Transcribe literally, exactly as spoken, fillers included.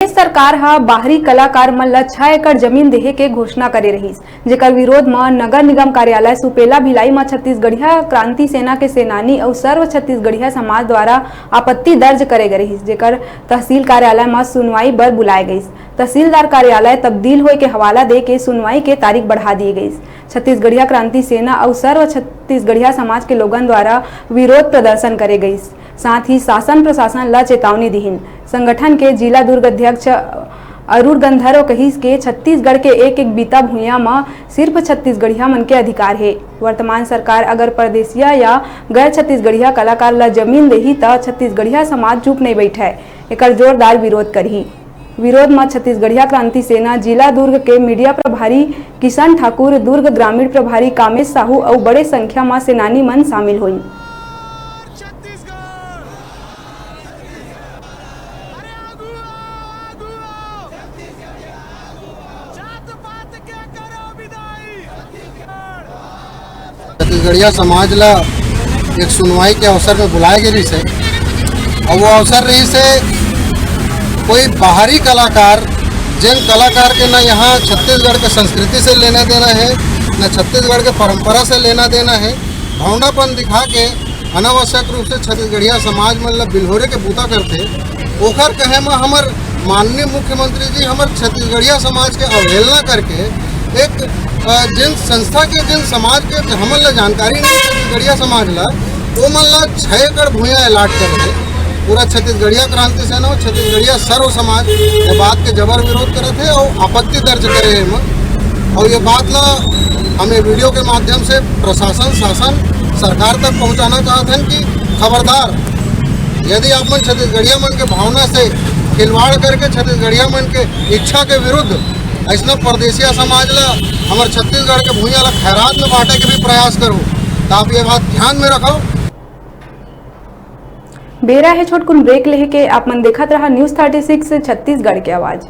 सरकार ह बाहरी कलाकार मन ल छह एकड़ जमीन देहे के घोषणा करे रहिस, जेकर विरोध म नगर निगम कार्यालय सुपेला भिलाई म छत्तीसगढ़िया क्रांति सेना के सेनानी अउ सर्व छत्तीसगढ़िया समाज द्वारा आपत्ति दर्ज करे गे रहिस, जेकर तहसील कार्यालय म सुनवाई बर बुलाए गइस। तहसीलदार कार्यालय तब्दील होए के हवाला दे के सुनवाई के तारीख बढ़ा दिए गइस। छत्तीसगढ़िया क्रांति सेना अउ सर्व छत्तीसगढ़िया समाज के लोगन द्वारा विरोध प्रदर्शन करे गइस। साथ ही शासन प्रशासन ल चेतावनी दिहिन। संगठन के जिला दुर्ग अध्यक्ष अरुण गंधर्व कहिस के छत्तीसगढ़ के एक एक बीता भुइयां म सिर्फ छत्तीसगढ़िया मन के अधिकार हे। वर्तमान सरकार अगर परदेसिया या गैर छत्तीसगढ़िया कलाकार ल जमीन देही, त छत्तीसगढ़िया समाज चुप नइ बइठय, एकर जोरदार विरोध करही। विरोध म छत्तीसगढ़िया क्रांति सेना जिला दुर्ग के मीडिया प्रभारी किशन ठाकुर, दुर्ग ग्रामीण प्रभारी कामेश साहू अउ बड़े संख्या म सेनानी मन शामिल होइन। छत्तीसगढ़िया समाज ला एक सुनवाई के अवसर में बुलाए गे रहिस हे, अउ वो अवसर रहिस हे कोई बाहरी कलाकार, जिन कलाकार के ना यहाँ छत्तीसगढ़ के संस्कृति से लेना देना हे, ना छत्तीसगढ़ के परंपरा से लेना देना हे, भौंडापन दिखा के अनावश्यक रूप से छत्तीसगढ़िया समाज मन ला बिल्होरे के बूता करथे। ओखर कहे म हमर माननीय मुख्यमंत्री जी हमर छत्तीसगढ़िया समाज के अवहेलना करके एक जिन संस्था के, जिन समाज के हमन ला जानकारी नहीं छत्तीसगढ़िया समाज ला, ओमन ला छह एकड़ भुइयां अलाट कर दे। पूरा छत्तीसगढ़िया क्रांति सेना अउ छत्तीसगढ़िया सर्व समाज ये बात के जबर विरोध करत हे अउ आपत्ति दर्ज करे हे एमा। अउ ये बात ला हम ये वीडियो के माध्यम से प्रशासन, शासन, सरकार तक पहुंचाना चाहत हन कि खबरदार, यदि आप मन छत्तीसगढ़िया मन के भावना से खिलवाड़ करके छत्तीसगढ़िया मन के इच्छा के विरुद्ध ऐसना परदेसिया समाज ला, हमर छत्तीसगढ़ के भुइयां ला खैरात में बांटे के भी प्रयास करो, तो आप ये बात ध्यान में रखो। बेरा हे छोटकुन ब्रेक लेहे के, आप मन देखत रहा News Thirty Six छत्तीसगढ़ के आवाज।